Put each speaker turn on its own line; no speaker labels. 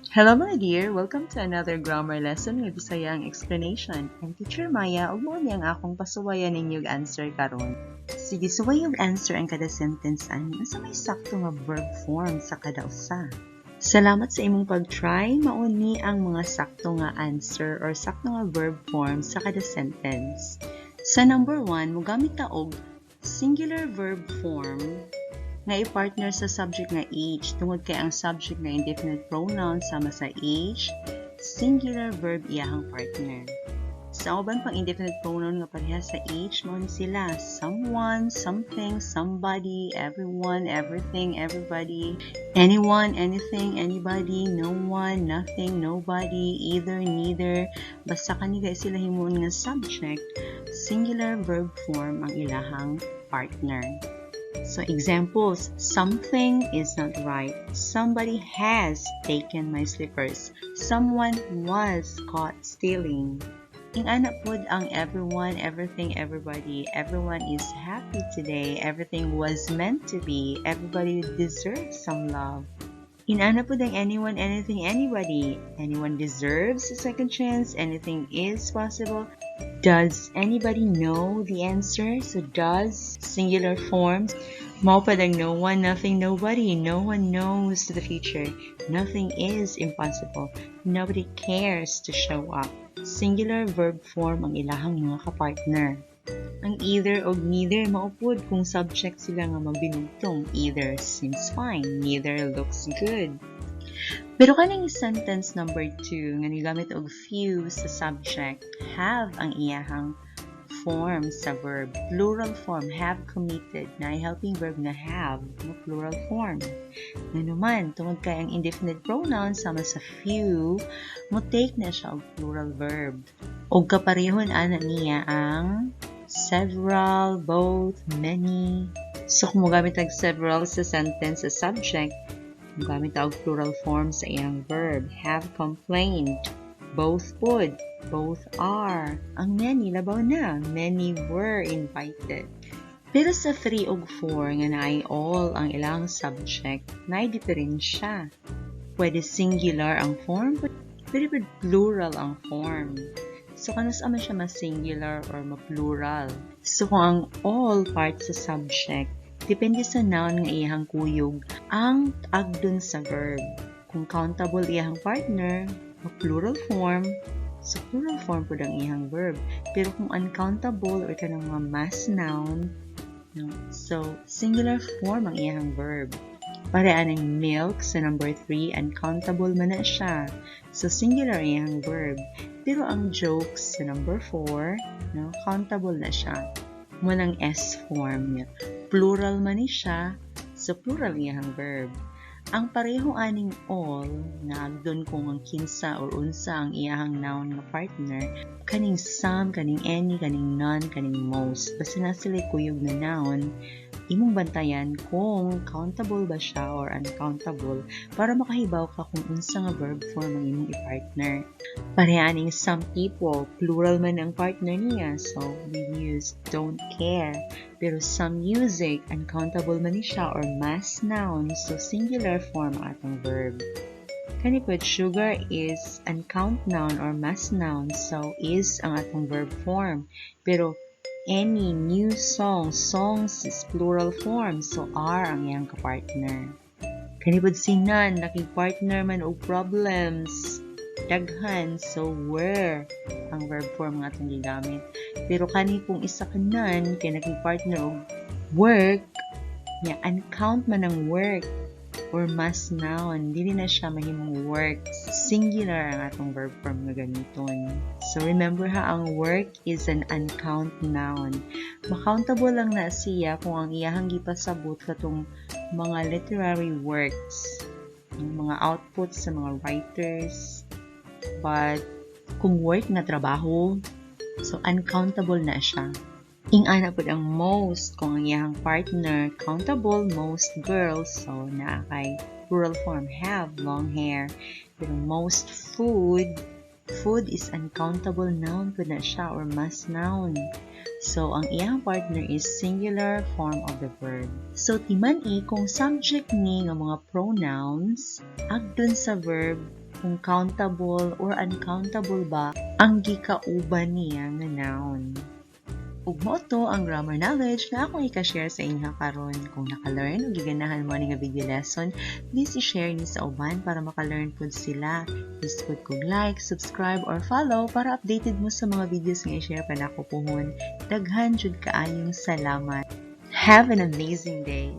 Hello, mga dear! Welcome to another grammar lesson nga Bisaya ang explanation. I'm Teacher Maya ug mao ni ang akong pasuwayan ninyo og answer karon. Sige, suway og answer ang kada sentence ani. Unsa may sakto nga verb form sa kada usa? Salamat sa imong pag-try. Mao ni ang mga sakto nga answer or sakto nga verb form sa kada sentence. Sa number 1, mogamit ta og singular verb form nga i-partner sa subject nga "each" tungod kay ang subject nga indefinite pronoun sama sa "each", singular verb iyahang partner. Sa uban pang indefinite pronoun nga pareha sa "each", mao ni sila: someone, something, somebody, everyone, everything, everybody, anyone, anything, anybody, no one, nothing, nobody, either, neither. Basta kani kay sila himuon nga subject, singular verb form ang ilahang partner. So examples: something is not right. Somebody has taken my slippers. Someone was caught stealing. Ingana pod ang everyone, everything, everybody. Everyone is happy today. Everything was meant to be. Everybody deserves some love. Inana pod ang anyone, anything, anybody. Anyone deserves a second chance. Anything is possible. Does anybody know the answer? So "does", singular forms. Mao pud ang no one, nothing, nobody. No one knows the future. Nothing is impossible. Nobody cares to show up. Singular verb form ang ilahang mga kapartner. Ang either og neither, mao pod kung subject sila nga magbinugtong. Either seems fine, neither looks good. Pero kaning sentence number 2 nga nigamit og "few" sa subject, "have" ang iyahang form sa verb. Plural form, "have committed", na helping verb nga "have", nga plural form. Ngano man, tungod kay ang indefinite pronoun sama sa "few", mo take na siya og plural verb. Og kaparehon ana niya ang several, both, many. So kung mogamit og "several" sa sentence sa subject, mogamit og plural form sa iyang verb. "Have complained." "Both" pod. "Both are." Ang "many", labaw na. "Many were invited." Pero sa 3 ug 4 nga naay "all" ang ilang subject, naay diferensya. Pwede singular ang form, pwede pud plural ang form. So, kanus-a man siya ma-singular or ma-plural? So, kung ang "all" part sa subject, depende sa noun nga iyang kuyog ang agdon sa verb. Kung countable iyang partner, ma-plural form, so plural form pud ang iyang verb. Pero kung uncountable or kanang mga mass noun, no, so singular form ang iyang verb. Para aning "milk" sa number 3, uncountable man na siya. So singular iyang verb. Pero ang "jokes" sa number 4, no, countable na siya. Mao nang S form niya. Plural man ni siya, so plural iyang verb. Ang pareho aning "all" nga agdon kung ang kinsa or unsa ang iyahang noun nga partner, kaning some, kaning any, kaning none, kaning most. Basta na sila kuyog na noun, imong bantayan kung countable ba siya or uncountable para makahibaw ka kung unsa nga verb form ang imong i-partner. Pareha aning "some people", plural man ang partner niya, so we use "don't care". Pero "some music", uncountable man ni siya or mass noun, so singular form ang atong verb. Kani pod, "sugar" is uncount noun or mass noun, so "is" ang atong verb form. Pero "any new song", "songs" is plural form, so "are" ang iyang kapartner. Kani pod si "none", nakig-partner man og "problems". Daghan, so "were" ang verb form nga atong gigamit. Pero kani kung isa ka "none", kay nakig-partner og "work", nya uncount man ang "work" or mass noun, dili na siya mahimong "works". Singular ang atong verb form nga gamiton. So remember ha, ang "work" is an uncount noun. Ma-countable lang na siya kung ang iyahang gipasabot katong mga literary works, ang mga outputs sa mga writers. But kung "work" na trabaho, so uncountable na siya. Ingana pud ang "most", kung ang iyahang partner countable, "most girls", so naa kay plural form, "have long hair". Pero "most food", "food" is uncountable noun pud na siya or mass noun. So, ang iyang partner is singular form of the verb. So, timan-i kung subject ni nga mga pronouns agdon sa verb Kung countable or uncountable ba ang gikauban niya nga noun. Ug mao to ang grammar knowledge na akong ika-share sa inyo karon. Kung naka-learn o giganahan mo ani nga video lesson, please i-share ni sa uban para maka-learn pud sila. Please pud kog like, subscribe or follow para updated mo sa mga videos nga i-share pa nako puhon. Daghan jud kaayong salamat. Have an amazing day!